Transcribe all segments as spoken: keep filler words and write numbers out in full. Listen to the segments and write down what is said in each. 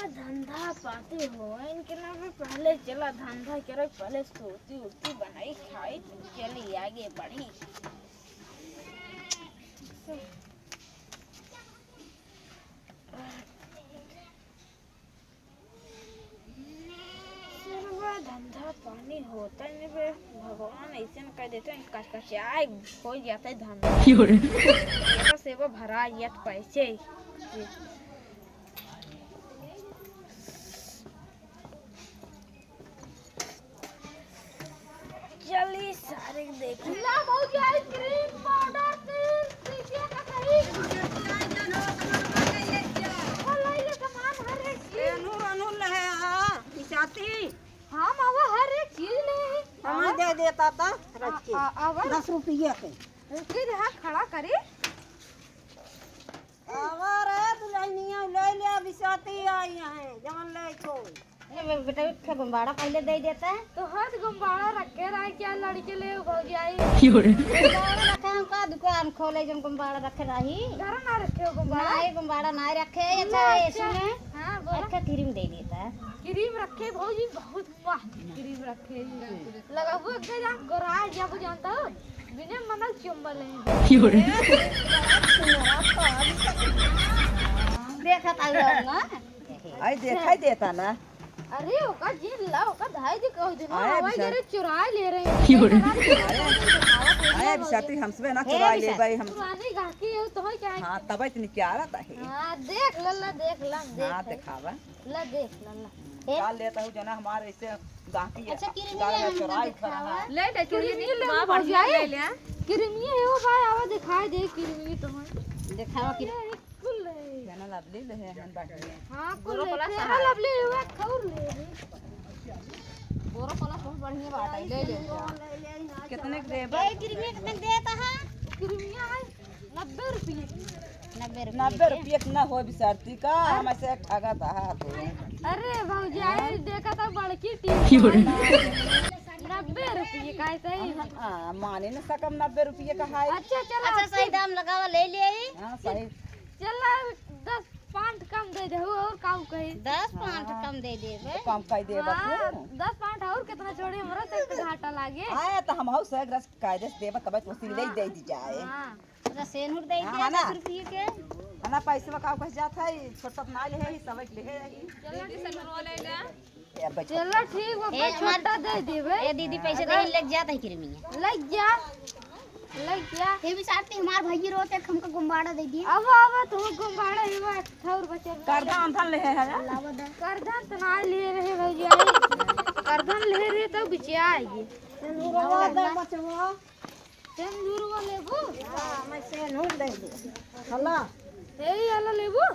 धंधा पाती हो इनके नाम में, पहले चला धंधा करे, पहले सोती उती बनाई खाई, चली आगे बढ़ी। सरवा धंधा पानी होता नहीं बे, भगवान ऐसे न कर देते हैं, कचकचाए हो जाता है धंधा। क्यों रे? सेवा सेवा भरा जात पैसे। चली सारे के देखी। ला भौजी, आइसक्रीम, पाउडर, तेल, पीछे का कहीं। ओ, ले ले सामान, हर एक चीज। ए, नूर, अनूर ले है, हाँ, पिसाती। हाँ, मामा, हर एक चीज ले है। हमें आवा। दे देता था, रख के। आ, आ, आवा। दस रुपये के। रुकी रहा, खड़ा करी। आवा रे दुल्हनिया, ले ले, बिसाती आई हैं, जवन ले को। ए बे-, बेटा, एक ठे गुब्बारा पहले दे देता है। तो हाथ गुब्बारा रखे रहा क्या, लड़के ले भौजाई? क्यों रे? गुब्बारा रखे हम का दुकान खोले, जब गुब्बारा रखे रही? घर ना रखे हो गुब्बारा? नहीं, गुब्बारा नहीं रखे, ये अच्छा, चाहे अच्छा। इसमें हाँ, बोला। अच्छा, क्रीम दे देता है। क्रीम रखे भौजी, बहुत वाह, क्रीम रखे। लगाबू एक जा, गोरा जाबू जानता हो, बिना मनल चुम्बल है। क्यों रे? देखा था लोग ना। आई देखाई देता ना। अरे ओका जीन ला, ओका धाई दे कह दे ना, आए हवाई बिसाती। जरे चुराए ले रहे हैं। क्यों रे? आए बिसाती, हमसे ना हे चुराए ले बिसाती। भाई हम। पुरानी गाहकी है तो है क्या है? हाँ, तब इतनी क्या रहता है? हाँ, देख ला, ला, देख ला, हाँ, देख। दिखावा। ला देख, ला, ला। ए? का लेता हूँ जना हमारे ऐसे गाहकी अच्छा, है, किरमिया गाहकी हम चुराई दिखावा। खड़ा है। ले, ले, चुड़ी किरमिया ले, ले, बहुत बढ़िया भौजाई। ले ले। किरमिया है वो भाई, आवा दिखाई दे किरमिया तो है। दिखावा कि ये कुल है। जना लवली ले है, हम बाकी है। हाँ, कुल बोरो है। प्लस तेरा है। लवली है, वो खौर ले रे। बोरो प्लस बहुत बढ़िया बात है, ले ले। कितने के देबा? ये किरमिया कितने के देता है? किरमिया है। नब्बे रुपये। नब्बे रुपये नब्बे के? रुपये के ना हो बिसाती का, हम ऐसे ठगत आहा तू। अरे भौजाई, हाँ? देखा था बड़की टीवी। नब्बे रुपये का है सही। हाँ, माने न सकम नब्बे रुपये का है। अच्छा, चला, अच्छा, सही दाम लगावा, ले ले आई। हाँ, सही। चला, दस पाँच कम दे दे, और काम कही। दस पाँच हाँ। कम दे देबे। कम कही देबे हाँ, तू। दस पाँच और कितना छोड़े, हमरा से तो घाटा लागे। आए तो हम हौ सौ ग्रास कायदे से देबे, तब तो सिले हाँ। दे दी जाए। हाँ। अच्छा, सेनुर दे हाँ, दिया है ना? दस रुपये के। है ना, पैसे का कह जात है, छोटा ना ले है, सब ले है। चलो, ठीक बा। ए, बैठ। चलो, ठीक बा, ए, हमार छोटा दे देबे। ए, दीदी, पैसे अगर दे, ले जात है किरमिया। ले जा, ले जा। ये भी साथी हमार भैया रोते, हमका गुब्बारा दे दिए। अब, अब तुम गुब्बारा ही बा, ठौर बचल बा। कर्जा अंधन ले है, है ना? कर्जा तो ना ले रहे भौजी, कर्जा ले रहे तो बिचिया आएगी। सेनुरवा दे बचवा। सेनुरवा लेबू? हाँ, मैं सेनुर दे दे। हला। ए, ये वाला लेबू?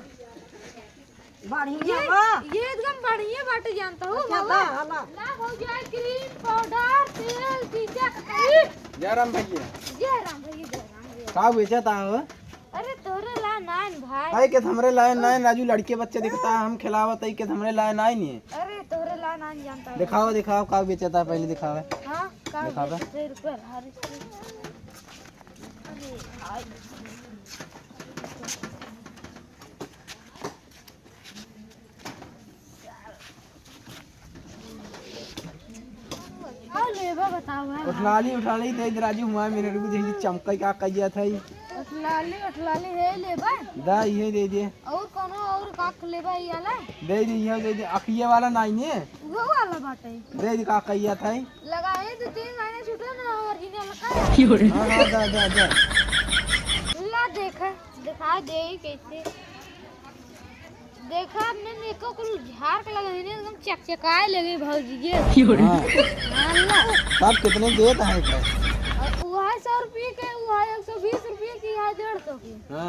बढ़िया ये, बा। ये एकदम बढ़िया बाटे, जानता हूँ, अच्छा, बाबा। दा, हला। ना भौजाई, क्रीम, पाउडर, तेल, टीका, क्रीम। जय राम भैया। जय राम भैया, जय राम भैया। का बेचत हो? अरे, तोरे ला नाइन भाई। आई के हमरे ला नाइन, राजू लड़के बच्चे दिखता है, हम खिलावत, आई के हमरे ला नाइन ये। अरे, तोरे ला नाइन जानता है। दिखाओ, दिखाओ, का बेचत है, पहले दिखावे। हाँ। का दिखावा। बेचत है, रुपया हर चीज। अरे भाई। का लेबा बताओ है? उठलाली, उठलाली दे दे राजू, हुआ मेरे रुक देखी चमकई का कहिया था ई। उठलाली, उठलाली है लेबा? दा, ये दे दे। और कोनो और का लेबा ई वाला? दे दे, ये दे दे, अखिया वाला नहीं है। वो वाला बाटे। दे दे का कहिया था ई। लगाए दो तीन महीने छूटे ना, original का। क्यों रे? हाँ, हाँ, दा, दा, दा। ला देखा, दिखा दे कैसे। देखा, हमने एको कुल झाड़ के लगे हैं, एकदम चकचकाए लगे भौजी के। क्यों रे? हाँ। हाँ, ला। तब कितने देत है का? और वो है सौ रुपये के, वो है एक सौ बीस रुपये की, है डेढ़ सौ की। हाँ।